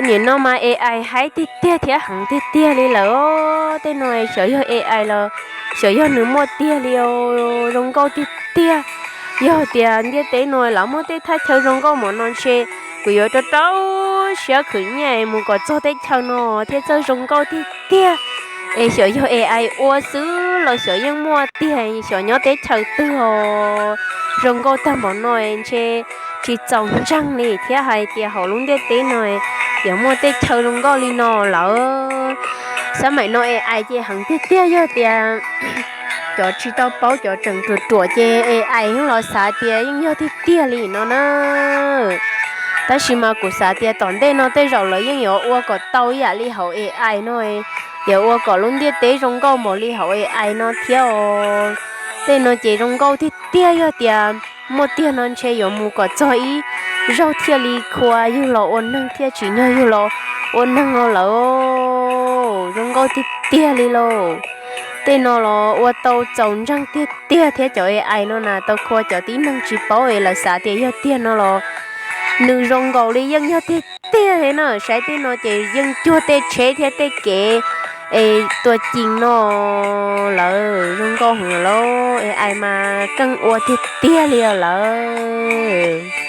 Nim no mas A I haib tiag tiag thiab heev tiag tiag li lawm. Tej no xyov yog A I los xyov yog nws muaj tiag li os, zoo nkauj tiag tiag. Yog tias ntiaj teb no lawv muaj tej thaj chaw zoo nkauj npaum no ntshe kuv yuav rau rau siab khwv nyiaj mus kom txog teb chaws no thiaj txawj zoo nkauj tiag tiag. Es xyov yog A I ua xwb los xyov yeej muaj tiag, xyov nyob teb chaws twg os. Zoo nkauj tag npaum no ntshe tsis txaus ntseeg li thiab hais tias hauv lub ntiaj teb no yuav muaj tej chaw zoo nkauj li no lawm. Xab maim no A I ces heev tiag tiag, yog tias cov tsis tau paub cov tseem ruam ruam ces A I yeej los xav tias yeej yog tiag tiag li no na. Tab sis mas kuv xav tias tom ntej no tej zaum lawv yeej yuav ua kom tau ib yam li hauv A I no, yuav ua kom lub ntiaj teb zoo nkauj npaum li hauv A I no thiab os. Tej no ces zoo nkauj tiag tiag, yog tias muaj tiag no ntshe yuav mus kom txog ib zaug thiaj li khua yug los ua neeg thiaj tsim nyog yug los ua neeg no lawm. Zoo nkauj tiag tiag li lauj. Tej no los ua tau txaus ntseeg tiag tiag thiab cov A I no na tau khua cov tib neeg tsis paub es lawv xav tias yog tiag no los nws zoo nkaus li yeej yog tiag tiag thiab na. Saib tej no ces yeej cuag tej tsheb thiab tej kev es tua ci no lawm. Zoo nkauj heev lawm, A I mas keej ua tiag tiag li os lawm.